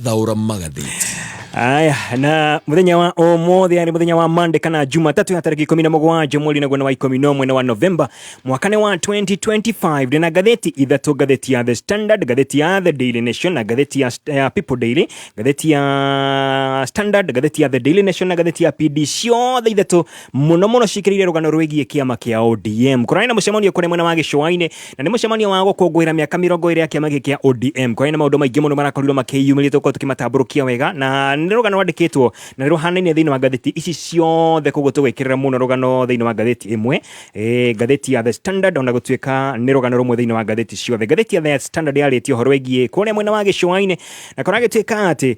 Thaũra magathĩti. Aya, na muthenya wa umuthi ari muthenya wa Monday kana Jumatatu ya tariki 17 mweri naguo nĩ wa 11 na wa Novemba mwaka nĩ wa 2025. Ndĩna ngathĩti ithatũ, ngathĩti ya The Standard, ngathĩti ya The Daily Nation na ngathĩti ya People Daily. Ngathĩti ya Standard, ngathĩti ya The Daily Nation na ngathĩti ya PD, ciothe ithatũ mũno mũno cikĩrĩire rũgano rwĩgiĩ kĩama kĩa ODM. Kũrarĩ na mũcemanio kũrĩa mwena wa gĩcũa-inĩ, na nĩ mũcemanio wa gũkũngũĩra mĩaka 20 ya kĩama gĩkĩ kĩa ODM. Kũrarĩ na maũndũ maingĩ mũno marakorirwo makĩyumĩria, tũgũkorwo tũkĩmatambũrũkia wega, na nĩ rũgano rwandĩkĩtwo na nĩ rũhanaine thĩinĩ wa ngathĩti ici ciothe, koguo tũgwĩkĩrĩra mũno rũgano thĩinĩ wa ngathĩti ĩmwe, ngathĩti ya The Standard, ona gũtuĩka nĩ rũgano rũmwe thĩinĩ wa ngathĩti ciothe. Ngathĩti ya The Standard yarĩtie ũhoro wĩgiĩ kũrĩa mwena wa gĩcũa-inĩ, na kũragĩtuĩka atĩ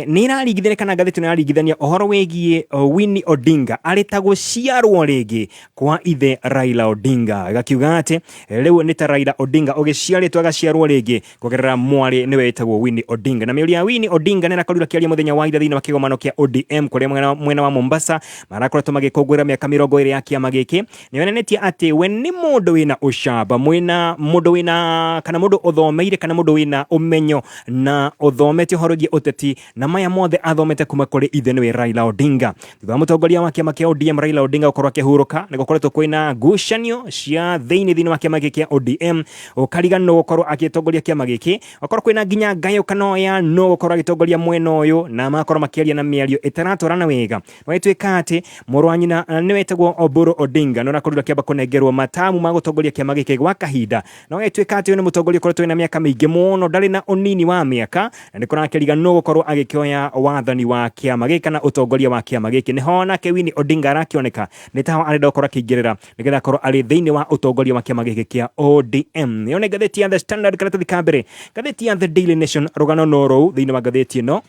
nĩ ĩraringithania, kana ngathĩti ĩno ĩraringithania ũhoro wĩgiĩ Winnie Odinga arĩ ta gũciarwo rĩngĩ kwa ithe Raila Odinga, ĩgakiuga atĩ rĩu nĩ ta Raila Odinga ũgĩciarĩtwo agaciarwo rĩngĩ kũgerera mwarĩ nĩwe wĩtagwo Winnie Odinga. Na mĩario ya Winnie Odinga nĩ ĩrakorirwo akĩaria mũthenya wa ira thĩinĩ wa kĩgomano kĩa ODM kũrĩa mwena wa Mombasa marakoretwo magĩkũngũĩra mĩaka 20 ya kĩama gĩkĩ. Nĩ yonanĩtie atĩ we nĩ mũndũ wĩna ũcamba, mwĩna mũndũ wĩna kana mũndũ ũthomeire kana mũndũ wĩna ũmenyo na ũthomete ũhoro wĩgiĩ ũteti, na maya mothe athomete kuma kũrĩ ithe nĩwe Raila Odinga. Thutha wa mũtongoria wa kĩama kĩa ODM Raila Odinga gũkorwo akĩhurũka, nĩ gũkoretwo kwĩna ngucanio cia thĩinĩ thĩinĩ wa kĩama gĩkĩ kĩa ODM, ũkariganĩrwo gũkorwo agĩtongoria kĩama gĩkĩ, gũkorwo kwĩna nginya ngayũkano ya no gũkorwo agĩtongoria mwena ũyũ, na magakorwo makĩaria na mĩario ĩtaratwarana wega. Gwagĩtuĩka atĩ mũrũ wa nyina nĩ wetagwo Oburu Odinga nĩ ũrakorirwo akĩamba kũnengerwo matamu ma gũtongoria kĩama gĩkĩ gwa kahinda, na gwagĩtuĩka atĩ ũyũ nĩ mũtongoria ũkoretwo wĩna mĩaka mĩingĩ mũno, ndarĩ na ũnini wa mĩaka, na nĩ kũrakĩriga nũ gũkorwo agĩkĩoya wathani wa kĩama gĩkĩ kana ũtongoria wa kĩama gĩkĩ. Nĩho nake Winnie Odinga arakĩoneka nĩ taho arenda gũkorwo akĩingĩrĩra nĩgetha akorwo arĩ thĩinĩ wa ũtongoria wa kĩama gĩkĩ kĩa ODM. Ĩyo nĩ ngathĩti ya The Standard, karatathi ka mbere. Ngathĩti ya The Daily Nation, rũgano no rũu thĩinĩ wa ngathĩti ĩno,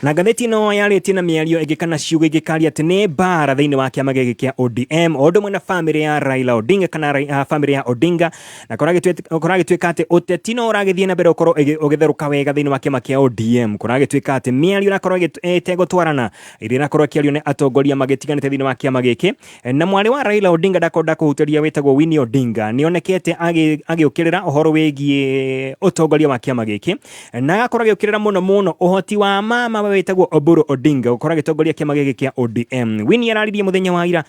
na ngathĩti ĩno yarĩtie na mĩario ĩngĩ kana ciugo ingĩ karia atĩ nĩ mbara thĩinĩ wa kĩama gĩkĩ kĩa ODM o ũndũ ũmwe na bamĩrĩ ya Raila Odinga kana bamĩrĩ ya Odinga, na kũragĩtuĩka atĩ ũteti no ũragĩthiĩ na mbere gũkorwo ũgĩtherũka wega thĩinĩ wa kĩama kĩa ODM. Kũragĩtuĩka atĩ mĩario ĩrakorwo ĩtegũtwarana ĩrĩa ĩrakorwo ĩkĩario nĩ atongoria magĩtiganĩte thĩinĩ wa kĩama gĩkĩ, na mwarĩ wa Raila Odinga ndakwenda kũhutĩria wĩtagwo Winnie Odinga nĩ onekete agĩũkĩrĩra ũhoro wĩgiĩ ũtongoria wa kĩama gĩkĩ, na agakorwo agĩũkĩrĩra mũno mũno ũhoti wa mama we wĩtagwo Oburu Odinga gũkorwo agĩtongoria kĩama gĩkĩ kĩa ODM. Winnie araririe mũthenya wa ira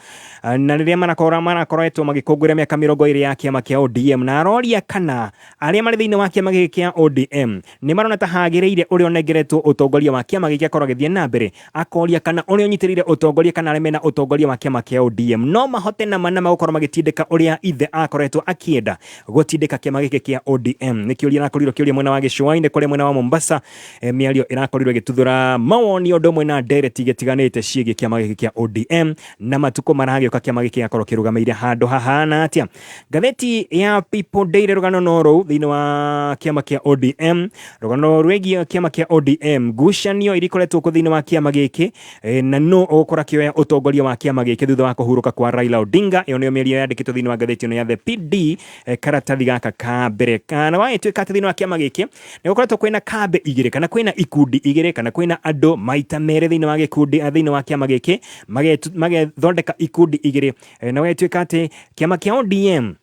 na rĩrĩa marakoretwo magĩkũngũĩra mĩaka 20 ya kĩama kĩa ODM, na aroria kana arĩa marĩ thĩinĩ wa kĩama gĩkĩ kĩa ODM nĩ marona ta hagĩrĩire ũrĩa ũnengeretwo ũtongoria wa kĩama gĩkĩ akorwo agĩthiĩ na mbere, akoria kana ũrĩa ũnyitĩrĩire ũtongoria kana arĩa mena ũtongoria wa kĩama kĩa ODM no mahote nama nama gũkorwo magĩtindĩka ũrĩa ithe akoretwo akĩenda gũtindĩka kĩama gĩkĩ kĩa ODM. Nĩ kĩũria ĩrakorirwo kĩũria mwena wa gĩcũa-inĩ kũrĩa mwena wa Mombasa, mĩario ĩrakorirwo ĩgĩtuthũra mawoni ũndũ ũmwe na ndereti igĩtiganĩte ciĩgiĩ kĩama gĩkĩ kĩa ODM, na matukũ maragĩũka kĩama gĩkĩ gĩgakorwo kĩrũgamĩire handũ hahana atĩa. Ngathĩti ya People Daily, rũgano no rũu thĩinĩ wa kĩama kĩa ODM, rũgano rwĩgiĩ kĩama kĩa ODM, ngucanio iria ikoretwo kuo thĩinĩ wa kĩama gĩkĩ, na nũ ũgũkorwo akĩoya ũtongoria wa kĩama gĩkĩ thutha wa kũhurũka kwa Raila Odinga. Ĩyo nĩyo mĩario yandĩkĩtwo thĩinĩ wa ngathĩti ĩno ya The PD, karatathi gaka ka mbere. Na gwagĩtuĩka atĩ thĩinĩ wa kĩama gĩkĩ nĩ gũkoretwo kwĩna kambĩ igĩrĩ kana kwĩna ikundi igĩrĩ kana kwĩna andũ maita merĩ thĩinĩ wa gĩkundi, thĩinĩ wa kĩama gĩkĩ magethondeka ikundi igĩrĩ, na gwagĩtuĩka atĩ kĩama kĩa ODM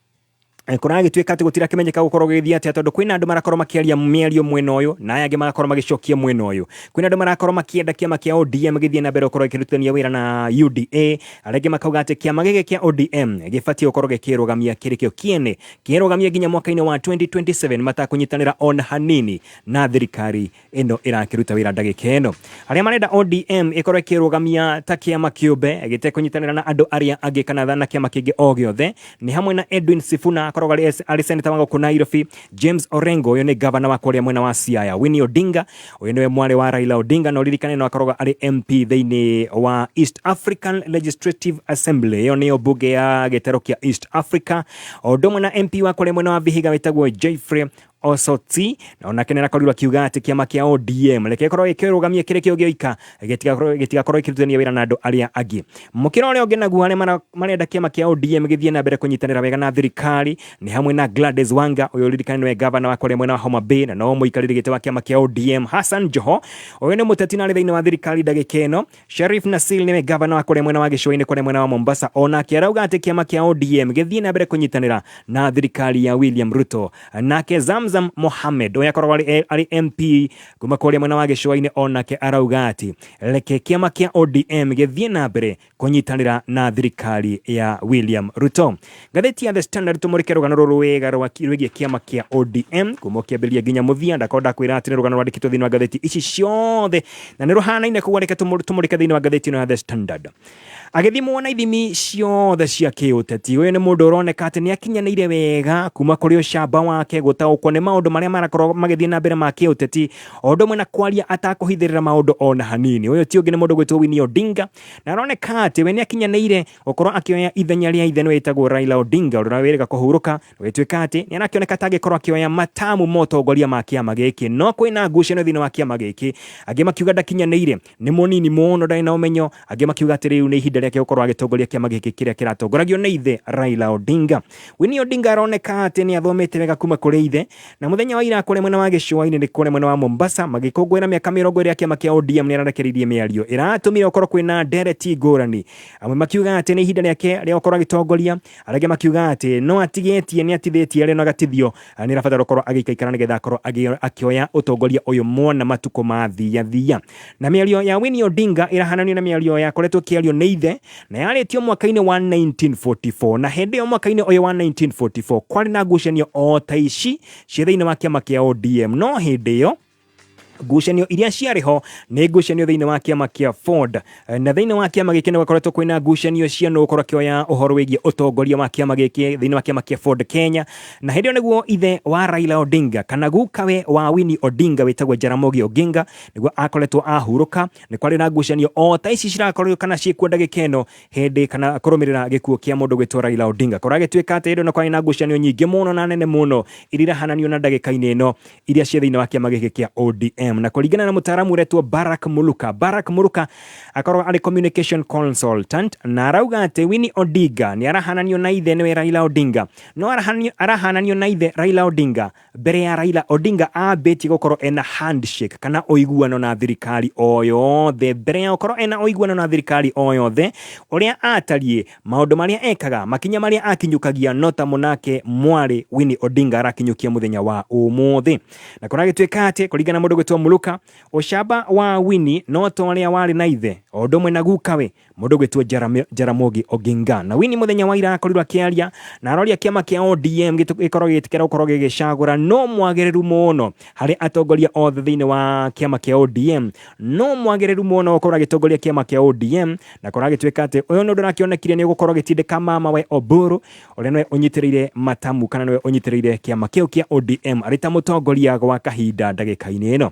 kũragĩtuĩka atĩ gũtirakĩmenyeka gũkorwo gũgĩthiĩ atĩa, tondũ kwĩna andũ marakorwo makĩaria mĩario mwena ũyũ na aya angĩ magakorwo magĩcokia mwena ũyũ. Kwĩna andũ marakorwo makĩenda kĩama kĩa ODM gĩthiĩ na mbere gũkorwo gĩkĩrutithania wĩra na UDA, arĩa angĩ makauga atĩ kĩama gĩkĩ kĩa ODM gĩbatiĩ gũkorwo gĩkĩrũgamia kĩrĩ kĩo kĩene, kĩrũgamia nginya mwaka-inĩ wa 2027 matakũnyitanĩra ona hanini na thirikari ĩno ĩrakĩruta wĩra ndagĩka ĩno. Arĩa marenda ODM ĩkorwo ĩkĩrũgamia ta kĩama kĩũmbe gĩtekũnyitanĩra na andũ arĩa angĩ kana na kĩama kĩngĩ o gĩothe nĩ hamwe na Edwin Sifuna, akoragwo arĩ seneta wa gũkũ Nairobi, James Orengo, ũyũ nĩ gavana wa kũrĩa mwena wa Siaya, Winnie Odinga, ũyũ nĩwe mwarĩ wa Raila Odinga, na ũririkane no akoragwo arĩ MP thĩinĩ wa East African Legislative Assembly, ĩyo nĩyo mbunge ya gĩtarũ kĩa East Africa, o ũndũ ũmwe na MP wa kũrĩa mwena wa Vihiga wĩtagwo Geoffrey Osotsi, na onake nĩ arakorirwo akiuga atĩ kĩama kĩa ODM reke gĩkorwo gĩkĩrũgamia kĩrĩ kĩo gĩoika, gĩtigakorwo gĩkĩrutithania wĩra na andũ arĩa angĩ. Mũkĩra ũrĩa ũngĩ naguo, arĩa marenda kĩama kĩa ODM gĩthiĩ na mbere kũnyitanĩra wega na thirikari nĩ hamwe na Gladys Wanga, ũyũ ũririkane nĩwe gavana wa kũrĩa mwena wa Homa Bay na no mũikarĩri gĩtĩ wa kĩama kĩa ODM. Hassan Joho, ũyũ nĩ mũteti na arĩ thĩinĩ wa thirikari ndagĩka ĩno. Sharif Nassir nĩwe gavana wa kũrĩa mwena wa gĩcũa-inĩ kũrĩa mwena wa Mombasa, onake arauga atĩ kĩama kĩa ODM gĩthiĩ na mbere kũnyitanĩra na thirikari ya William Ruto. Nake Zamzam Azam Mohamed ũrĩa akoragwo arĩ MP kuma kũrĩa mwena wa gĩcũa-inĩ, onake arauga atĩ reke kĩama kĩa ODM gĩthiĩ na mbere kũnyitanĩra na thirikari ya William Ruto. Ngathĩti ya The Standard tũmũrĩke rũgano rũrũ wega rwĩgiĩ kĩama kĩa ODM kuma kĩambĩrĩria nginya mũthia. Ndakorwo ndakwĩra atĩ nĩ rũgano rwandĩkĩtwo thĩinĩ wa ngathĩti ici ciothe na nĩ rũhanaine, koguo reke tũmũrĩke thĩinĩ wa ngathĩti ĩno ya The Standard. Agĩthimwo na ithimi ciothe cia kĩũteti, ũyũ nĩ mũndũ ũroneka atĩ nĩ akinyanĩire wega kuma kũrĩ ũcamba wake, gũtaũkwo nĩ maũndũ marĩa marakorwo magĩthiĩ na mbere ma kĩũteti, o ũndũ ũmwe na kwaria atakũhithĩrĩra maũndũ ona hanini. Ũyũ ti ũngĩ nĩ mũndũ gwĩtwo Winnie Odinga, na aroneka atĩ we nĩ akinyanĩire gũkorwo akĩoya ithenya rĩa ithe nĩwe wĩtagwo Raila Odinga, ũrĩa wĩrĩga kũhurũka. Gwĩtuĩka atĩ nĩ arakĩoneka ta angĩkorwo akĩoya matamu ma ũtongoria ma kĩama gĩkĩ, no kwĩna ngucanio thĩinĩ wa kĩama gĩkĩ, angĩ makiuga ndakinyanĩire, nĩ mũnini mũno, ndarĩ na ũmenyo, angĩ makiuga atĩ rĩu nĩ ihinda rĩake gũkorwo agĩtongoria kĩama gĩkĩ kĩrĩa kĩratongoragio nĩ ithe Raila Odinga. Winnie Odinga aroneka atĩ nĩ athomete wega kuma kũrĩ ithe, na mũthenya wa ira kũrĩa mwena wa gĩcũa-inĩ nĩ kũrĩa mwena wa Mombasa magĩkũngũĩra mĩaka 20 ya kĩama kĩa ODM, nĩ ararekereirie mĩario ĩratũmire gũkorwo kwĩna ndereti ngũrani, amwe makiuga atĩ nĩ ihinda rĩake rĩa gũkorwo agĩtongoria, arĩa angĩ makiuga atĩ no atigĩtie, nĩ atithĩtie arĩa no agatithio, nĩ arabatara gũkorwo agĩikaikara nĩgetha akorwo akĩoya ũtongoria ũyũ mona matukũ mathia thia. Na mĩario ya Winnie Odinga ĩrahananio na mĩario yakoretwo ĩkĩario nĩ ithe na yarĩtio mwaka-inĩ wa 1944, na hĩndĩ ĩyo mwaka-inĩ ũyũ wa 1944 kwarĩ na ngucanio o ta ici cia thĩinĩ wa kĩama kĩa ODM, no hĩndĩ ĩyo ngucanio iria ciarĩ ho nĩ ngucanio thĩinĩ wa kĩama kĩa Ford, na thĩinĩ wa kĩama gĩkĩ nĩ gwakoretwo kwĩna ngucanio cia nũ gũkorwo akĩoya ũhoro wĩgiĩ ũtongoria wa kĩama gĩkĩ thĩinĩ wa kĩama kĩa Ford Kenya. Na hĩndĩ ĩyo nĩguo ithe wa Raila Odinga kana gukawe wa Winnie Odinga wĩtagwo Jaramogi Oginga nĩguo akoretwo ahurũka. Nĩ kwarĩ na ngucanio o ta ici cirakorirwo kana ciĩkuo ndagĩka ĩno hĩndĩ kana kũrũmĩrĩra gĩkuũ kĩa mũndũ gwĩtwo Raila Odinga. Kũragĩtuĩka atĩ hĩndĩ ĩno kwarĩ na ngucanio nyingĩ mũno na nene mũno iria irahananio na ndagĩka-inĩ ĩno iria ciĩ thĩinĩ wa kĩama gĩkĩ kĩa ODM. Na kũringana na mũtaaramu ũretwo Barak Muluka, Barak Muluka akorwo arĩ communication consultant, na arauga atĩ Winnie Odinga nĩ arahananio na ithe nĩwe Raila Odinga, no arahananio na ithe Raila Odinga mbere ya Raila Odinga ambĩtie gũkorwo ena handshake kana ũiguano na thirikari o yothe, mbere ya gũkorwo ena ũiguano na thirikari o yothe, ũrĩa atariĩ, maũndũ marĩa ekaga, makinya marĩa akinyũkagia, no ta mũnake mwarĩ Winnie Odinga arakinyũkia mũthenya wa ũmũthĩ. Na kũragĩtuĩka atĩ kũringana na mũndũ gwĩtwo Muluka, ũcamba wa Winnie no ta ũrĩa warĩ na ithe o ũndũ ũmwe na gukawe mũndũ gwĩtwo Jaramogi Oginga. Na Winnie mũthenya wa ira akorirwo akĩaria na aroria kĩama kĩa ODM gĩkorwo gĩgĩtĩkĩra gũkorwo gĩgĩcagũra no mwagĩrĩru mũno harĩ atongoria othe thĩinĩ wa kĩama kĩa ODM, no mwagĩrĩru mũno gũkorwo agĩtongoria kĩama kĩa ODM. Na kũragĩtuĩka atĩ ũyũ nĩ ũndũ ũrakĩonekire nĩ ũgũkorwo agĩtindĩka mama we Oburu ũrĩa nĩwe ũnyitĩrĩire matamu kana nĩwe ũnyitĩrĩire kĩama kĩu kĩa ODM arĩ ta mũtongoria gwa kahinda ndagĩka-inĩ ĩno.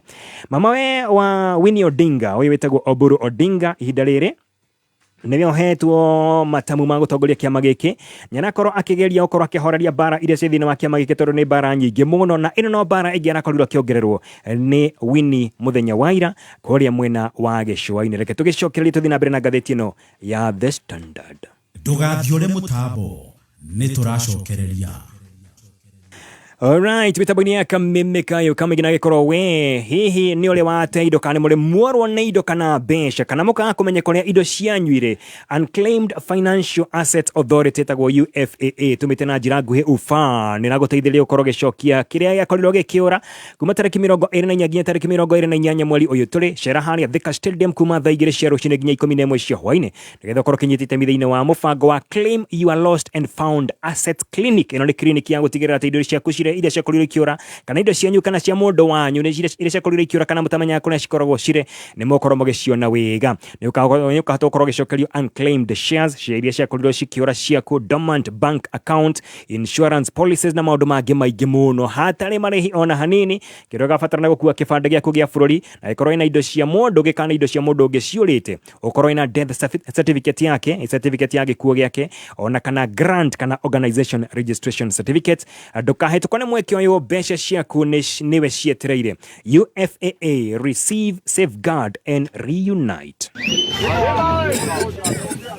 Mama we wa Winnie Odinga ũyũ wĩtagwo Oburu Odinga ihinda rĩrĩ nĩwe ũhetwo matamu ma gũtongoria kĩama gĩkĩ, nĩ arakorwo akĩgeria gũkorwo akĩhoreria mbara iria ciĩ thĩinĩ wa kĩama gĩkĩ tondũ nĩ mbara nyingĩ mũno, na ĩno no mbara ĩngĩ arakorirwo akĩongererwo nĩ Winnie mũthenya wa ira kũrĩa mwena wa gĩcũa-inĩ. Reke tũgĩcokererie tũthiĩ na mbere na ngathĩti ĩno ya The Standard. Ndũgathiore mũtambo, nĩ tũracokereria. Alright, mitambo-inĩ ya kameme kayo kamĩngĩ na gĩkorwo we hihi nĩ ũrĩ wate indo kana nĩ mũrĩ mworwo nĩ indo kana mbeca kana mũkaga kũmenya kũrĩa indo cianyu irĩ. Unclaimed Financial Assets Authority ĩtagwo UFAA tũmĩte na njĩra nguhĩ UFA nĩ ĩragũteithĩrĩria gũkorwo gĩcokia kĩrĩa gĩakorirwo gĩkĩũra kuma tarĩki 24 nginya tarĩki 28 mweri ũyũ tũrĩ. Cera harĩa Thika Stadium kuma thaa 2 cia rũcinĩ nginya 11 cia hwainĩ nĩgetha ũkorwo ũkĩnyita itemi thĩinĩ wa mũbango wa Claim Your Lost and Found Assets Clinic. Ĩno nĩ clinic ya gũtigĩrĩra atĩ indo ciaku cirĩ iria ciakorirwo ikĩũra kana indo cianyu kana cia mũndũ wanyu nĩ iria ciakorirwo ikĩũra kana mũtamenyaga kũrĩa cikoragwo cirĩ nĩ mũgũkorwo mũgĩciona wega. Nĩ ũkahota gũkorwo ũgĩcokerio unclaimed shares cia iria ciakorirwo cikĩũra ciaku, dormant bank account, insurance policies na maũndũ mangĩ maingĩ mũno hatarĩ marĩhi ona hanini. Kĩrĩa ũgabatara nĩ gũkua kĩbandĩ gĩaku gĩa bũrũri na gĩkorwo ĩna indo cia mũndũ ũngĩ kana indo cia mũndũ ũngĩ ciũrĩte, ũkorwo ĩna death certificate yake, certificate ya gĩkuũ gĩake, ona kana grant kana organization registration certificate. Ndũkahĩtũkwo nĩ mweke ũyũ, mbeca ciaku nĩwe cietereire. UFAA, receive, safeguard and reunite.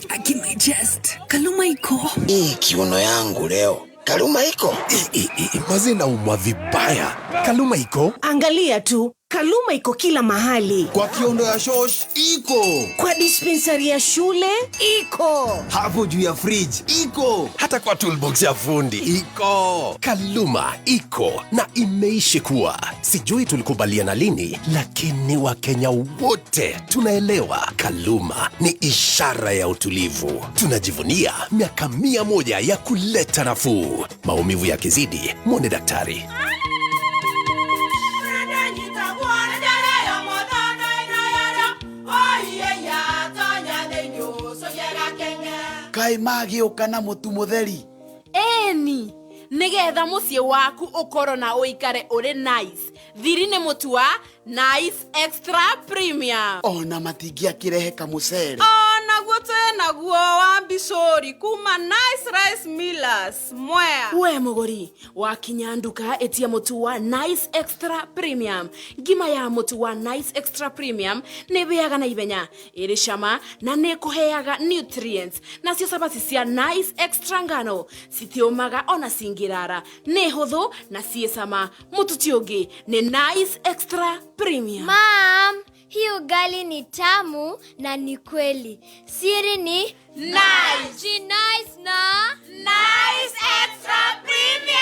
Aki my chest. Kaluma iko. Hii kiuno yangu leo. Kaluma iko. Maze naumwa vibaya. Kaluma iko. Angalia tu. Kaluma iko kila mahali. Kwa kiondo ya shosh iko, Kwa dispensari ya shule iko. Hapo juu ya fridge iko, hata kwa toolbox ya fundi iko. Kaluma iko na imeishi kuwa. Sijui tulikubaliana lini, lakini Wakenya wote tunaelewa Kaluma ni ishara ya utulivu. Tunajivunia miaka 100 ya kuleta nafuu. Maumivu yakizidi, mwone daktari. Kaĩ magĩũka na mũtu mũtheri. Eni nigetha muciĩ waku ũkorwo na ũikare ũrĩ nice, thiri nĩ mũtu wa Nice Extra Premium. Ona matingĩakĩrehe kamũcere. Onaguo twĩ naguo wa mbicũri kuma Nice Rice Millers Mwea. We mũgũri wakinya nduka, ĩtia mũtu wa Nice Extra Premium. Ngima ya mũtu wa Nice Extra Premium nĩ ĩbĩaga na ihenya, ĩrĩ cama na nĩ ĩkũheaga nutrients. Nacio cabaci cia Nice Extra ngano citiũmaga ona cingĩrara, nĩ hũthũ na ciĩ cama. Mũtu ti ũngĩ, nĩ Nice Extra Premium. Mom, hii ugali ni tamu na ni kweli. Siri ni Nice. Nice na Nice Extra Premium.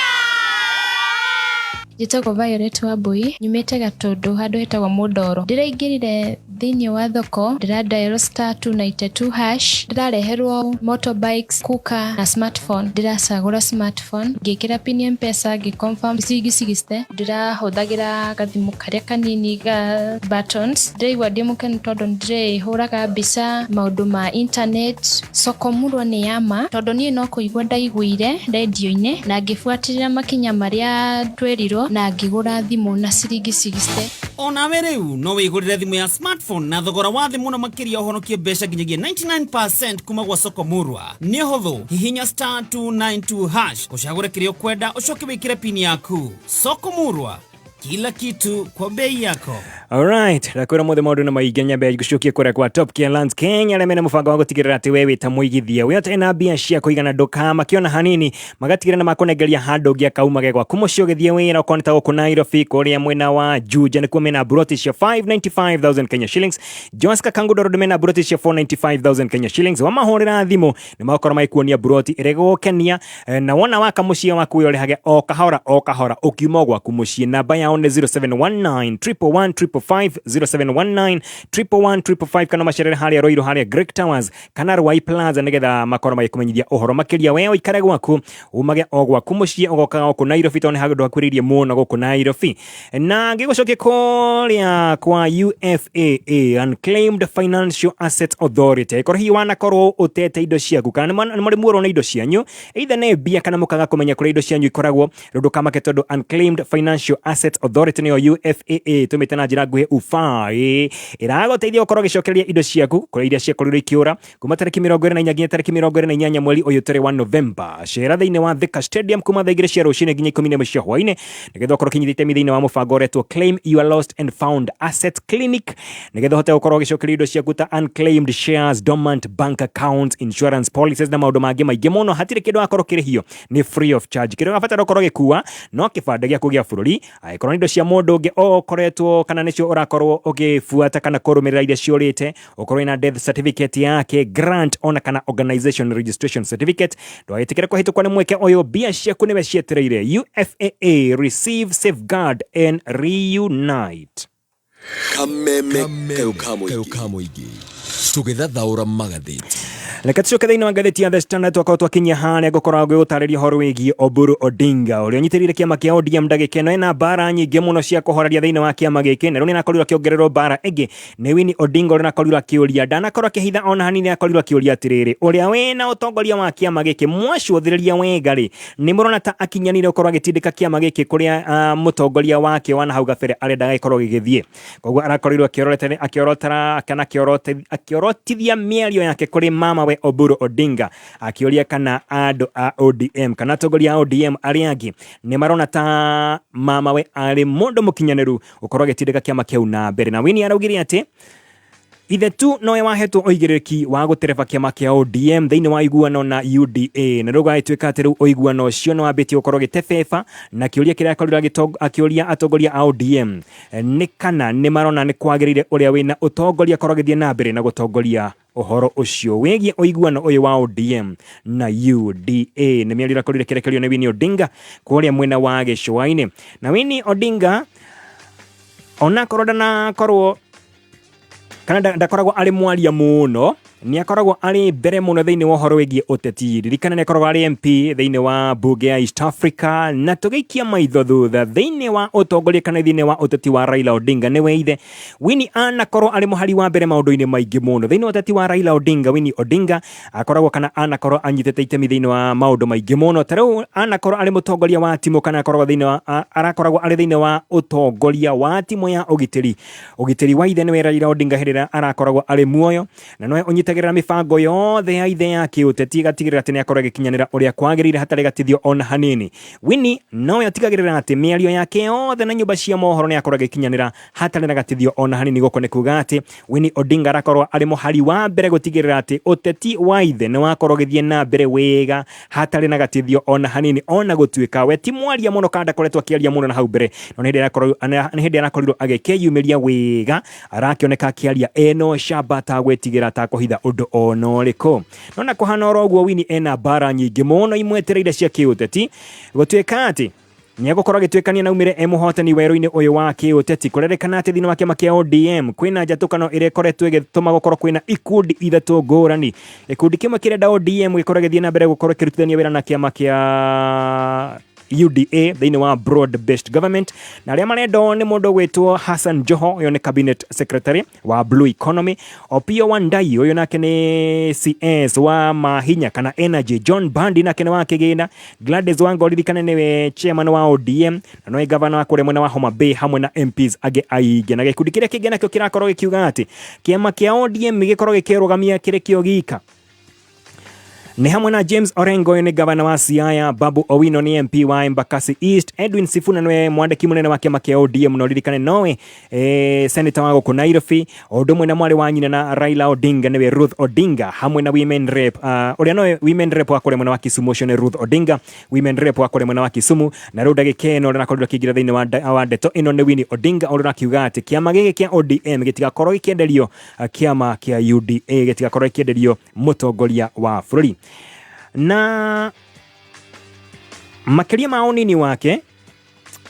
Njĩtagwo Violet Wambui, nyumĩte Gatũndũ handũ hetagwo Mũndoro. Ndĩraingĩrire thĩinĩ wa thoko, ndĩra dial *292#, ndĩrareherwo motorbikes, cooker na smartphone. Ndĩracagũra smartphone, ngĩkĩra pin ya M-Pesa, ngĩ confirm ciringi 60. Ndĩrahũthagĩra gathimũ karĩa kanini ga buttons. Ndĩraigua ndĩ mũkenu tondũ nĩndĩrĩhũraga mbica maũndũ ma internet. Soko Murwa nĩ ya ma tondũ niĩ no kũigua ndaiguire rendio-inĩ na ngĩbuatĩrĩra makinya marĩa twerirwo na ngĩgũra thimũ na ciringi 60. Onawe rĩu no wĩgũrĩre thimũ ya smartphone na thogora wa thĩ mũno makĩria, ũhonokie mbeca nginyagia 99% kuma gwa Soko Murwa. Nĩ ũhũthũ, hihinya *292# ũcagũre kĩrĩa ũkwenda, ũcoke wĩkĩre pini yaku. Soko Murwa, kila kitu kwa bei yako. Alright, ndakwĩra mothe maũndũ nĩ maingĩ, nyambe ngũcokie kũrĩa kwa Top Gear Lands Kenya arĩa mena mũbango wa gũtigĩrĩra atĩ we wĩ ta mũigithia wĩ ũtarĩ na mbia cia kũigana ndũkamakĩona hanini, magatigĩrĩra nĩ makũnengeria handũ ũngĩakaumage gwaku mũciĩ ũgĩthiĩ wĩra. Okorwo nĩ ta gũkũ Nairobi kũrĩa mwena wa Juja nĩkuo mena broti cia 595,000 Kenya shillings. Joska Kangundo Road mena broti cia 495,000 Kenya shillings. Wamahũrĩra thimũ nĩ magũkorwo magĩkuonia broti ĩrĩa ĩgũgũkenia, na wona waka mũciĩ waku we ũrĩhage o kahora o kahora ũkiuma gwaku mũciĩ. Namba yao nĩ 0719 111 555, 0719 111 555, kana macerere harĩa Ruiru harĩa Great Towers kana Ruai Plaza nĩgetha makorwo magĩkũmenyithia ũhoro makĩria. We ũikare gwaku, umage o gwaku mũciĩ, ũgokaga gũkũ Nairobi tondũ nĩ handũ hakuhĩrĩirie mũno gũkũ Nairobi. Na ngĩgũcokia kũrĩa kwa UFAA, Unclaimed Financial Assets Authority, korwo hihi wanakorwo ũtete indo ciaku kana nĩ mũrĩ muorwo na indo cianyu, either nĩ mbia kana mũkaga kũmenya kũrĩa indo cianyu ikoragwo, rĩu ndũkamake tondũ Unclaimed Financial Assets Authority nĩyo UFAA tũmĩte na njĩra nguhĩ UFA ĩragũteithia gũkorwo ũgĩcokereria indo ciaku kũrĩa iria ciakorirwo ikĩũra kuma tarĩki 24 nginya tarĩki 28 mweri ũyũ tũrĩ wa Novemba. Cera thĩinĩ wa Thika Stadium kuma thaa 2 cia rũcinĩ nginya 11 cia hwainĩ nĩgetha ũkorwo ũkĩnyita itemi thĩinĩ wa mũbango ũretwo Claim Your Lost and Found Assets Clinic, nĩgetha ũhote gũkorwo ũgĩcokereria indo ciaku ta unclaimed shares, dormant bank accounts, insurance policies na maũndũ mangĩ maingĩ mũno. Hatirĩ kĩndũ wakorwo kĩrĩhio, nĩ free of charge. Kĩrĩa ũrabatara ũkorwo ũgĩkua no kĩbandĩ gĩaku gĩa bũrũri. Angĩkorwo nĩ indo cia mũndũ ũngĩ ũkoretwo kana nĩcio ũrakorwo ũgĩbuata kana kũrũmĩrĩra iria ciũrĩte, ũkorwo wĩna death certificate yake, grant ona kana organization registration certificate. Ndũgagĩtĩkĩre kũhĩtũkwo nĩ mweke ũyũ, mbia ciaku nĩwe cietereire. UFAA, receive, safeguard and reunite. Kameme kayũ ka mũingĩ tũgĩthathaũra magathĩti. Reke tucoke thĩinĩ wa ngathĩti ya The Standard, twakorwo twakinyia harĩa ngũkorwo ngĩgũtarĩria ũhoro wĩgiĩ Oburu Odinga ũrĩa ũnyitĩrĩire kĩama kĩa ODM ndagĩka ĩno. Ena mbara nyingĩ mũno cia kũhoreria thĩinĩ wa kĩama gĩkĩ, na rĩu nĩarakorirwo akĩongererwo mbara ĩngĩ nĩ Winnie Odinga ũrĩa ũrakorirwo akĩũria, ndanakorwo akĩhitha ona hanini, akorirwo akĩũria atĩrĩrĩ, ũrĩa wĩna ũtongoria wa kĩama gĩkĩ mwacũthĩrĩria wega rĩ, nĩ mũrona ta akinyanĩire gũkorwo agĩtindĩka kĩama gĩkĩ kũrĩa mũtongoria wake wa nahau gabere arenda gĩkorwo gĩgĩthiĩ? Koguo arakorirwo akĩorotera kana akĩorotithia mĩario yake kũrĩ mama we Oburu Odinga, akĩũria kana andũ a ODM kana atongoria a ODM arĩa angĩ nĩ marona ta mama we arĩ mũndũ mũkinyanĩru gũkorwo agĩtindĩka kĩama kĩu na mbere. Na Winnie araugire atĩ Ithe tu nowe wahetwo ũigĩrĩrĩki wa gũtereba kĩama kĩa ODM thĩinĩ wa iguano na UDA, na rĩu gũgagĩtuĩka atĩ rĩu ũiguano ũcio nĩ wambĩtie gũkorwo ũgĩtebeba, na kĩũria kĩrĩa akorirwo akĩũria atongoria a ODM nĩ kana nĩ marona nĩ kwagĩrĩire ũrĩa wĩna ũtongoria akorwo agĩthiĩ na mbere na gũtongoria ũhoro ũcio wĩgiĩ ũiguano ũyũ wa ODM na UDA. Nĩ mĩario ĩrakorirwo ĩkĩrekererio nĩ Winnie Odinga kũrĩa mwena wa gĩcũa-inĩ. Na Winnie Odinga onakorwo ndanakorwo kana ndakoragwo arĩ mwaria mũno, nĩ akoragwo arĩ mbere mũno thĩinĩ wa ũhoro wĩgiĩ ũteti. Ririkana nĩ akoragwo arĩ MP thĩinĩ wa mbunge ya East Africa, na tũgĩikia maitho thutha thĩinĩ wa ũtongoria kana thĩinĩ wa ũteti wa Raila Odinga, nĩwe ithe Winnie anakorwo arĩ mũhari wa mbere maũndũ-inĩ maingĩ mũno thĩinĩ wa ũteti wa Raila Odinga. Winnie Odinga akoragwo kana anakorwo anyitĩte itemi thĩinĩ wa maũndũ maingĩ mũno, ta rĩu anakorwo arĩ mũtongoria wa timũ kana akoragwo thĩinĩ wa arakoragwo arĩ thĩinĩ wa ũtongoria wa timũ ya ũgitĩri. Ũgitĩri wa ithe nĩwe Raila Odinga hĩndĩ ĩrĩa arakoragwo arĩ muoyo, na nowe ũnyitagĩrĩra mĩbango yothe ya ithe ya kĩũteti, ĩgatigĩrĩra atĩ nĩakorwo ĩgĩkinyanĩra ũrĩa kwagĩrĩire hatarĩ gatithio ona hanini. Winnie nowe ũtigagĩrĩra atĩ mĩario yake yothe na nyũmba cia mohoro nĩakorwo ĩgĩkinyanĩra hatarĩ na gatithio ona hanini. Gũkũ nĩ kuga atĩ Winnie Odinga arakorwo arĩ mũhari wa mbere gũtigĩrĩra atĩ ũteti wa ithe nĩ wakorwo ũgĩthiĩ na mbere wega hatarĩ na gatithio ona hanini, ona gũtuĩka we ti mwaria mũno kana ndakoretwo akĩaria mũno na hau mbere, no nĩ hĩndĩ arakorirwo agĩkĩyumĩria wega, arakĩoneka akĩaria ena ũcamba atagwĩtigĩra atakũhitha ũndũ ona ũrĩkũ. No na kũhana oro ũguo, Winnie ena mbara nyingĩ mũno imwetereire cia kĩũteti, gũtuĩka atĩ nĩegũkorwo agĩtuĩkania na aumĩre e mũhotani werũ-inĩ ũyũ wa kĩũteti. Kũrerĩkana atĩ thĩinĩ wa kĩama kĩa ODM kwĩna njatũkano ĩrĩa ĩkoretwo ĩgĩtũma gũkorwo kwĩna ikundi ithatũ ngũrani. Gĩkundi kĩmwe kĩrenda ODM gĩkorwo gĩgĩthiĩ na mbere gũkorwo ĩkĩrutithania wĩra na kĩama kĩa UDA thĩinĩ wa broad based government, na arĩa marenda ũũ nĩ mũndũ ũgwĩtwo Hassan Joho, ũyũ nĩ cabinet secretary wa blue economy, Opiyo Wandayi, ũyũ nake nĩ CS wa mahinya kana energy, John Bandi nake nĩ wa kĩgĩna, Gladys Wanga ũririkane nĩwe chairman wa ODM na nowe gavana wa kũrĩa mwena wa Homa Bay hamwe na MPs angĩ aingĩ. Na gĩkundi kĩrĩa kĩngĩ nakĩo kĩrakorwo gĩkiuga atĩ kĩama kĩa ODM gĩkorwo gĩkĩrũgamia kĩrĩ kĩo gika nĩ hamwe na James Orengo, ũyũ nĩ gavana wa Siaya, Babu Owino nĩ MP wa Embakasi East, Edwin Sifuna nĩwe mwandĩki mũnene wa kĩama kĩa ODM na ũririkane nowe senator wa gũkũ Nairobi, o ũndũ ũmwe na mwarĩ wa nyina na Raila Odinga nĩwe Ruth Odinga, hamwe na women rep ũrĩa nowe women rep wa kũrĩa mwena wa Kisumu, ũcio nĩ Ruth Odinga, women rep wa kũrĩa mwena wa Kisumu. Na rĩu ndagĩka ĩno ũrĩa arakorirwo akĩingĩra thĩinĩ wa ndeto ĩno nĩ Winnie Odinga, ũrĩa ũrakiuga atĩ kĩama gĩkĩ kĩa ODM gĩtigakorwo gĩkĩenderio kĩama kĩa UDA, gĩtigakorwo gĩkĩenderio mũtongoria wa bũrũri. Na makĩria ma ũnini wake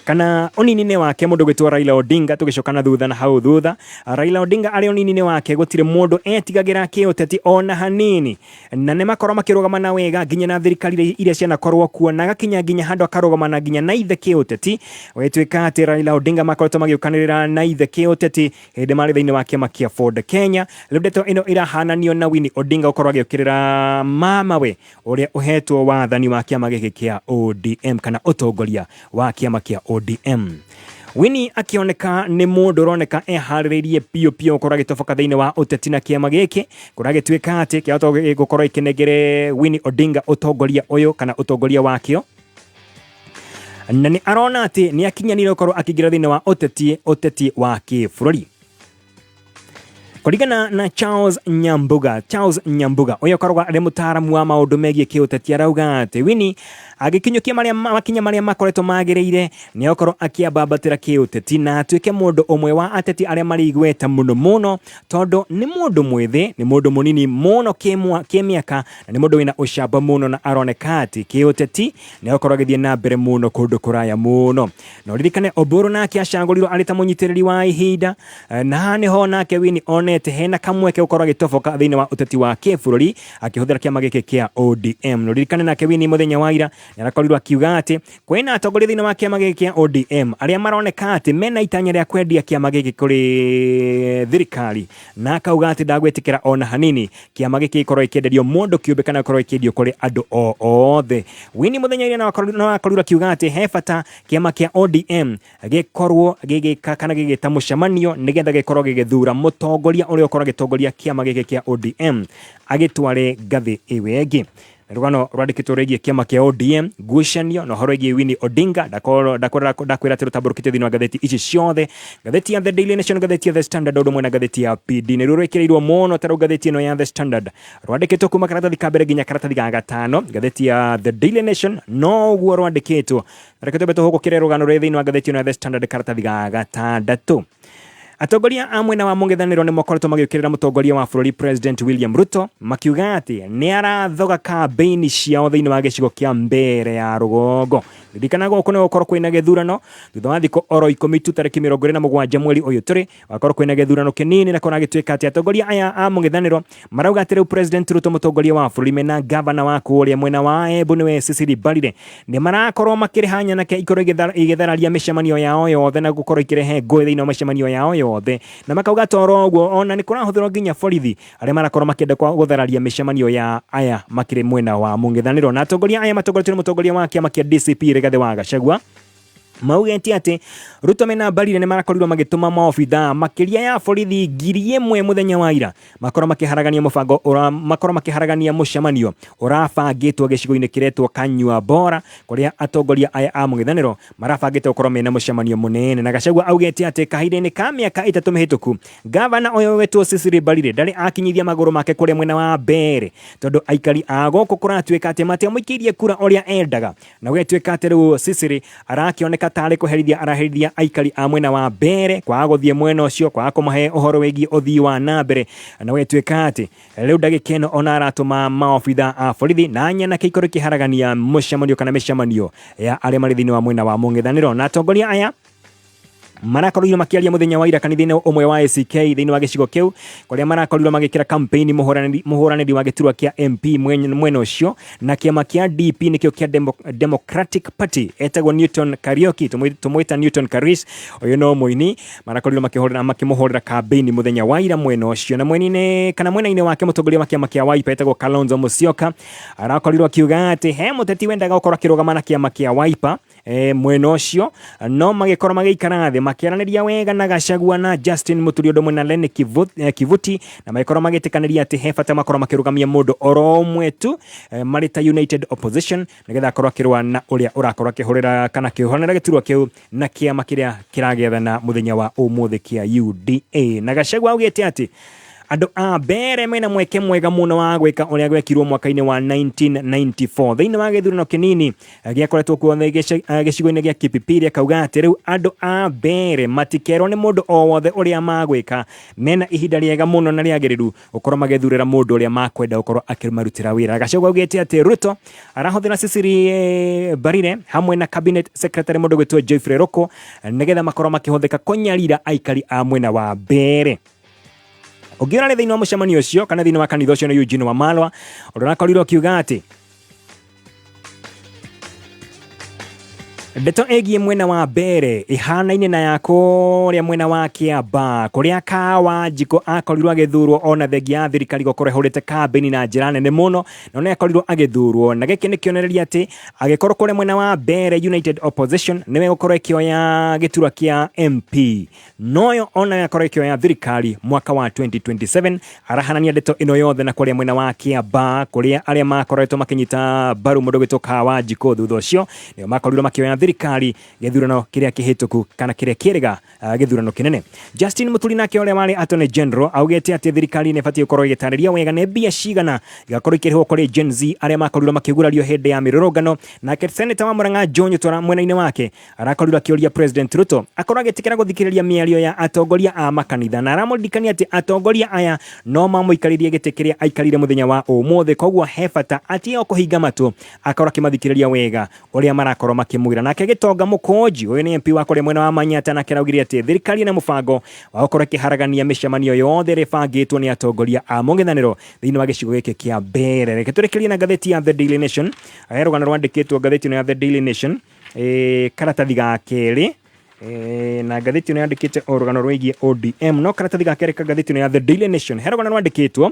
kana ũnini-inĩ wake mũndũ gwĩtwo Raila Odinga, tũgĩcoka na thutha na hau thutha, Raila Odinga arĩ ũnini-inĩ wake gũtirĩ mũndũ etigagĩra kĩũteti ona hanini, na nĩ makorwo makĩrũgama na wega nginya na thirikari iria cianakorwo kuo, na agakinya nginya handũ akarũgama na nginya na ithe kĩũteti. Gũgĩtuĩka atĩ Raila Odinga makoretwo magĩũkanĩrĩra na ithe kĩũteti hĩndĩ marĩ thĩinĩ wa kĩama kĩa Ford Kenya. Rĩu ndeto ĩno ĩrahananio na Winnie Odinga gũkorwo agĩũkĩrĩra mamawe ũrĩa ũhetwo wathani wa kĩama gĩkĩ kĩa ODM kana ũtongoria wa kĩama kĩa ODM. Winnie akĩoneka nĩ mũndũ ũroneka eharĩrĩirie biũ biũ gũkorwo agĩtoboka thĩinĩ wa ũteti na kĩama gĩkĩ, kũragĩtuĩka atĩ kĩahota gũkorwo ĩkĩnengere Winnie Odinga ũtongoria ũyũ kana ũtongoria wakĩo, na nĩ arona atĩ nĩ akinyanĩire gũkorwo akĩingĩra thĩinĩ wa ũteti wa kĩbũrũri. Kũringana na Charles Nyambuga, Charles Nyambuga ũyũ ũkoragwo arĩ mũtaaramu wa maũndũ megiĩ kĩũteti, arauga atĩ Winnie agĩkinyũkia makinya marĩa makoretwo magĩrĩire nĩ egũkorwo akĩambambatĩra kĩũteti na atuĩke mũndũ ũmwe wa ateti arĩa marĩ igweta mũno mũno, tondũ nĩ mũndũ mwĩthĩ, nĩ mũndũ mũnini mũno kĩmĩaka, na nĩ mũndũ wĩna ũcamba mũno, na aroneka atĩ kĩũteti nĩ egũkorwo agĩthiĩ na mbere mũno kũndũ kũraya mũno. Na ũririkane Oburu nake acagũrirwo arĩ ta mũnyitĩrĩri wa ihinda, na haha nĩho nake Winnie onete hena kamweke gũkorwo agĩtoboka thĩinĩ wa ũteti wa kĩbũrũri akĩhũthĩra kĩama gĩkĩ kĩa ODM. Na ũririkane nake Winnie mũthenya wa ira nĩ arakorirwo akiuga atĩ kwĩna atongoria thĩinĩ wa kĩama gĩkĩ kĩa ODM arĩa maroneka atĩ mena itanya rĩa kwendia kĩama gĩkĩ kũrĩ thirikari, na akauga atĩ ndagwĩtĩkĩra ona hanini kĩama gĩkĩ gĩkorwo gĩkĩenderio mũndũ kĩũmbe kana gĩkorwo gĩkĩendio kũrĩ andũ o othe. Winnie mũthenya ira no akorirwo akiuga atĩ he bata kĩama kĩa ODM gĩkorwo gĩgĩka kana gĩgĩta mũcemanio nĩgetha gĩkorwo gĩgĩthura mũtongoria ũrĩa ũkorwo agĩtongoria kĩama gĩkĩ kĩa ODM agĩtware ngathĩ ĩyo ĩngĩ. Nĩ rũgano rwandĩkĩtwo rwĩgiĩ kĩama kĩa ODM, ngucanio na ũhoro wĩgiĩ Winnie Odinga. Ndakwĩra atĩ rũtambũrũkĩtio thĩinĩ wa ngathĩti ici ciothe, ngathĩti ya The Daily Nation, ngathĩti ya The Standard, ũndũ ũmwe na ngathĩti ya PD. Nĩruo rwĩkĩrĩirwo mũno ta rĩu ngathĩti ĩno ya The Standard, rwandĩkĩtwo kuma karatathi ka mbere nginya karatathi ga gatano. Ngathĩti ya The Daily Nation noguo rwandĩkĩtwo. Reke twambe tũhũgũkĩre rũgano rwĩ thĩinĩ wa ngathĩti ĩno ya The Standard, karatathi ga gatandatũ. Atongoria a mwena wa mũng'ethanĩro nĩ makoretwo magĩũkĩrĩra mũtongoria wa bũrũri President William Ruto, makiuga atĩ nĩ arathoga kambĩini ciao thĩinĩ wa gĩcigo kĩa Mbeere ya rũgongo. Ririkana gũkũ nĩ gũkorwo kwĩna gĩthurano thutha wa thikũ oro 10 tu, tarĩki 27 mweri ũyũ tũrĩ, wakorwo kwĩna gĩthurano kĩnini, na kũragĩtuĩka atĩ atongoria aya a mũng'ethanĩro marauga atĩ rĩu President Ruto, mũtongoria wa bũrũri, mena gavana wa kũrĩa mwena wa Embu nĩwe Cecily Mbarire, nĩ marakorwo makĩrĩha nyanake ikorwo igĩthararia mĩcemanio yao yothe na gũkorwo ikĩrehe ngũĩ thĩinĩ wa mĩcemanio yao yothe, na makauga toro ũguo ona nĩ kũrahũthĩrwo nginya borithi arĩa marakorwo makĩenda gũthararia mĩcemanio ya aya makĩrĩ mwena wa mũng'ethanĩro. Na atongoria aya matongoretio nĩ mũtongoria wa kĩama kĩa DCP Rigathĩ wa Gachagua maugĩte atĩ Ruto mena Mbarire nĩ marakorirwo magĩtũma maobithaa makĩria ya borithi 1000 mũthenya wa ira, makorwo makĩharagania mũbango ũra, makorwo makĩharagania mũcemanio ũrabangĩtwo gĩcigo-inĩ kĩretwo Kanyua Bora, kũrĩa atongoria aya a mũng'ethanĩro marabangĩte gũkorwo mena mũcemanio mũnene. Na Gachagua augĩte atĩ kahinda-inĩ ka mĩaka 3 mĩhĩtũku, gavana ũyũ wetwo Cecily Mbarire ndarĩ akinyithia magũrũ make kũrĩa mwena wa Mbeere, tondũ aikari a gũkũ kũratuĩka atĩ matiamũikĩirie kura ũrĩa endaga, na gũgĩtuĩka atĩ rĩu Cecily arakĩoneka tarĩ kũherithia araherithia aikari a mwena wa Mbeere kwaga gũthiĩ mwena ũcio, kwaga kũmahe ũhoro wĩgiĩ ũthii wa na mbere, na gũgĩtuĩka atĩ rĩu ndagĩka ĩno ona aratũma maobitha a borithi na nyanake ikorwo ikĩharagania mũcemanio kana mĩcemanio ya arĩa marĩ thĩinĩ wa mwena wa mũng'ethanĩro. Na atongoria aya marakorirwo makĩaria mũthenya wa ira kanitha-inĩ ũmwe wa ACK thĩinĩ wa gĩcigo kĩu, kũrĩa marakorirwo magĩkĩra campaign mũhũranĩri wa gĩturwa kĩa MP mwena ũcio na kĩama kĩa DP, nĩkĩo kĩa Democratic Party, etagwo Newton Kariuki, tũmwĩta Newton Karis, ũyũ no mũini. Marakorirwo makĩmũhũrĩra campaign mũthenya wa ira mwena ũcio. Na mwena-inĩ kana mwena-inĩ wake, mũtongoria wa kĩama kĩa Wiper etagwo Kalonzo Musyoka arakorirwo akiuga atĩ he mũteti wendaga gũkorwo akĩrũgama na kĩama kĩa Wiper mwena ũcio, no magĩkorwo magĩikara thĩ makĩaranĩria wega na Gachagua na Justin Muturi ũndũ ũmwe na Lenny Kivuti, na magĩkorwo magĩtĩkanĩria atĩ he bata makorwo makĩrũgamia mũndũ oro ũmwe tu marĩ ta United Opposition, nĩgetha akorwo akĩrũa na ũrĩa ũrakorwo akĩhũrĩra kana akĩhũranĩra gĩturwa kĩu na kĩama kĩrĩa kĩragĩathana mũthenya wa ũmũthĩ kĩa UDA. Na Gachagua augĩte atĩ andũ a Mbeere mena mweke mwega mũno wa gwĩka ũrĩa gwekirwo mwaka-inĩ wa 1994 thĩinĩ wa gĩthurano kĩnini gĩakoretwo kuo gĩcigo-inĩ gĩa Kipipiri. Akauga atĩ rĩu andũ a Mbeere matikerwo nĩ mũndũ o wothe ũrĩa magwĩka, mena ihinda rĩega mũno na rĩagĩrĩru gũkorwo magĩthurĩra mũndũ ũrĩa makwenda gũkorwo akĩmarutĩra wĩra. Gachagua augĩte atĩ Ruto arahũthĩra Cecily Mbarire hamwe na cabinet secretary mũndũ gwĩtwo Geoffrey Ruku nĩgetha makorwo makĩhũthĩka kũnyarira aikari a mwena wa Mbeere. Ũngĩ ũrarĩ thĩinĩ wa mũcemanio ũcio kana thĩinĩ wa kanitha ũcio nĩ Eugene Wamalwa, ũrĩa ũrakorirwo akiuga atĩ ndeto ĩgiĩ mwena wa Mbeere ĩhanaine na ya kũrĩa mwena wa Kĩambaa, kũrĩa Kawanjikũ akorirwo agĩthurwo ona thengia ya thirikari gũkorwo ĩhũrĩte kambĩini na njĩra nene mũno, no nĩ akorirwo agĩthurwo. Na gĩkĩ nĩ kĩonereria atĩ agĩkorwo kũrĩa mwena wa Mbeere United Opposition nĩwe gũkorwo ĩkĩoya gĩturwa kĩa MP, noyo ona yakorwo ĩkĩoya thirikari mwaka wa 2027. Arahanania ndeto ĩno yothe na kũrĩa mwena wa Kĩambaa, kũrĩa arĩa makoretwo makĩnyita mbaru mũndũ gwĩtwo Kawanjikũ thutha ũcio nĩo makorirwo makĩoya thirikari gĩthurano kĩrĩa kĩhĩtũku kana kĩrĩa kĩrĩga gĩthurano kĩnene. Justin Muturi nake, ũrĩa warĩ Attorney General, augĩte atĩ thirikari nĩ ĩbatiĩ gũkorwo ĩgĩtarĩria wega nĩ mbia cigana igakorwo ikĩrĩhwo kũrĩ Gen Z arĩa makorirwo makĩgurario hĩndĩ ya mĩrũrũngano. Nake Senator wa Murang'a Joe Nyutora mwena-inĩ wake arakorirwo akĩũria President Ruto akorwo agĩtĩkĩra gũthikĩrĩria mĩario ya atongoria a makanitha, na aramũririkania atĩ atongoria aya no mamũikarĩrie gĩtĩ kĩrĩa aikarire mũthenya wa ũmũthĩ, koguo he bata atige kũhinga matũ, akorwo akĩmathikĩrĩria wega ũrĩa marakorwo makĩmwĩra. Nake Gĩtonga Mũkũnji, ũyũ nĩ MP wa kũrĩa mwena wa Manyata, nake araugire atĩ thirikari ĩna mũbango wa gũkorwo ĩkĩharagania mĩcemanio yothe ĩrĩa ĩbangĩtwo nĩ atongoria a mũng'ethanĩro thĩinĩ wa gĩcigo gĩkĩ kĩa Mbeere. Reke tũrĩkĩrie na ngathĩti ya The Daily Nation. He rũgano rwandĩkĩtwo ngathĩti ĩno ya The Daily Nation, karatathi ga kerĩ, na ngathĩti ĩno yandĩkĩte o rũgano rwĩgiĩ ODM, no karatathi ga kerĩ ka ngathĩti ĩno ya The Daily Nation he rũgano rwandĩkĩtwo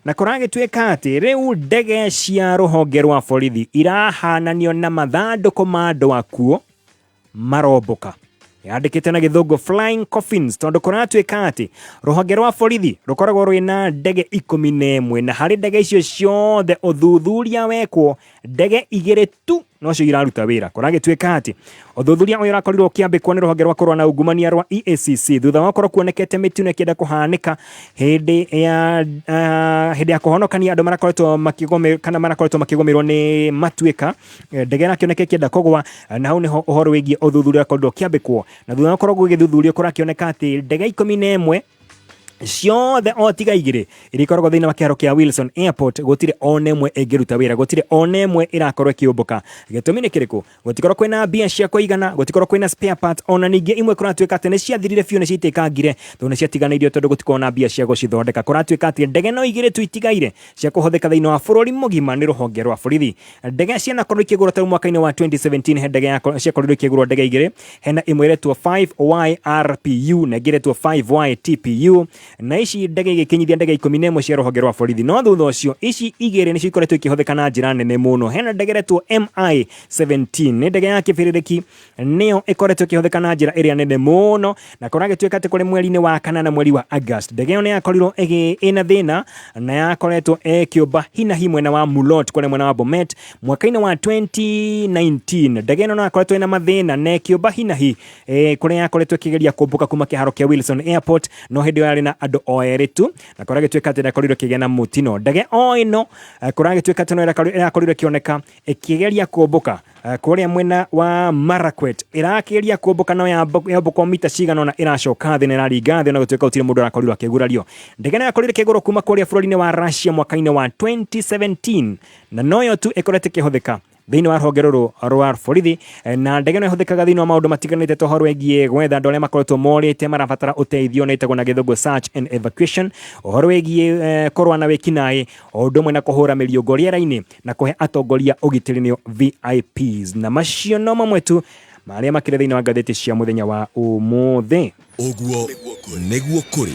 na kũragĩtuĩka atĩ rĩu ndege cia rũhonge rwa borithi irahananio na mathandũkũ ma andũ akuũ marombũka. Yandĩkĩte na gĩthũngũ flying coffins, tondũ kũratuĩka atĩ rũhonge rwa borithi rũkoragwo rwĩna ndege 11, na harĩ ndege icio ciothe ũthuthuria wekwo ndege 2 tu nocio iraruta wĩra. Kũragĩtuĩka atĩ ũthuthuria ũyũ ũrakorirwo ũkĩambĩkwo nĩ rũhonge rwa kũrũa na ungumania rwa EACC thutha wa gũkorwo kuonekete mĩtino ĩkĩenda kũhanĩka hĩndĩ ya kũhonokania andũ marakoretwo makĩgũmĩrwo kana marakoretwo makĩgũmĩrwo nĩ matuĩka. Ndege ĩrakĩoneka ĩkĩenda kũgwa, na hau nĩho ũhoro wĩgiĩ ũthuthuria ũrakorirwo ũkĩambĩkwo, na thutha wa gũkorwo gũgĩthuthurio kũrakĩoneka atĩ ndege 11 ciothe o tiga 2 iria ikoragwo thĩinĩ wa kĩharo kĩa Wilson Airport gũtirĩ ona ĩmwe ĩngĩruta wĩra, gũtirĩ ona ĩmwe ĩrakorwo ĩkĩũmbũka. Gĩtũmi nĩ kĩrĩkũ? Gũtikorwo kwĩna mbia cia kũigana, gũtikorwo kwĩna spare parts, ona ningĩ imwe kũratuĩka atĩ nĩ ciathirire biũ, nĩ ciaitĩkangire tondũ nĩ ciatiganĩirio tondũ gũtikorwo na mbia cia gũcithondeka. Kũratuĩka atĩ ndege no 2 tu itigaire cia kũhũthĩka thĩinĩ wa bũrũri mũgima nĩ rũhonge rwa borithi. Ndege cianakorwo ikĩgũrwo ta mwaka-inĩ wa 2017, he ndege ciakorirwo ikĩgũrwo ndege 2, hena ĩmwe ĩretwo 5YRPU na ĩngĩ ĩretwo 5YTPU, na ici ndege igĩkinyithia ndege 11 cia rũhonge rwa borithi. No thutha ũcio ici 2 nĩcio ikoretwo ikĩhũthĩka na njĩra nene mũno. Hena ndege ĩretwo MI-17, nĩ ndege ya kĩbĩrĩrĩki, nĩyo ĩkoretwo ĩkĩhũthĩka na njĩra ĩrĩa nene mũno, na kũragĩtuĩka atĩ kũrĩ mweri-inĩ wa kanana mweri wa August ndege ĩyo nĩ yakorirwo ĩna thĩna na yakoretwo ĩkĩũmba hinahi mwena wa Mulot kũrĩa mwena wa Bomet. Mwaka-inĩ wa 2019 ndege ĩno no yakoretwo ĩna mathĩna na ĩkĩũmba hinahi kũrĩa yakoretwo ĩkĩgeria kũmbũka kuma kĩharo kĩa Wilson Airport, no hĩndĩ ĩyo yarĩ na andũ o 2 tu, na kũragĩtuĩka atĩ ndakorirwo ĩkĩgĩa na mũtino. Ndege o ĩno kũragĩtuĩka atĩ no ĩrakorirwo ĩkĩoneka ĩkĩgeria kũmbũka kũrĩa mwena wa Marakwet, ĩrakĩgeria kũmbũka no yambũka mita cigana ũna ĩracoka thĩ na ĩraringa thĩ, ona gũtuĩka gũtirĩ mũndũ arakorirwo akĩgurario. Ndege ĩno yakorirwo ĩkĩgũrwo kuma kũrĩa bũrũri-inĩ wa Russia mwaka-inĩ wa 2017, na noyo tu ĩkoretwo ĩkĩhũthĩka thĩinĩ wa rũhonge rũrũ rwa borithi, na ndege ĩno ĩhũthĩkaga thĩinĩ wa maũndũ matiganĩte ta ũhoro wĩgiĩ gwetha andũ arĩa makoretwo morĩte marabatara ũteithio, na ĩtagwo na gĩthũngũ search and evacuation, ũhoro wĩgiĩ kũrũa na wĩkinaĩ, o ũndũ ũmwe na kũhũra mĩriũngũ rĩera-inĩ na kũhe atongoria ũgitĩri nĩo VIPs. Na macio no mamwe tu marĩa makĩrĩ thĩinĩ wa ngathĩti cia mũthenya wa ũmũthĩ. Ũguo nĩguo kũrĩ.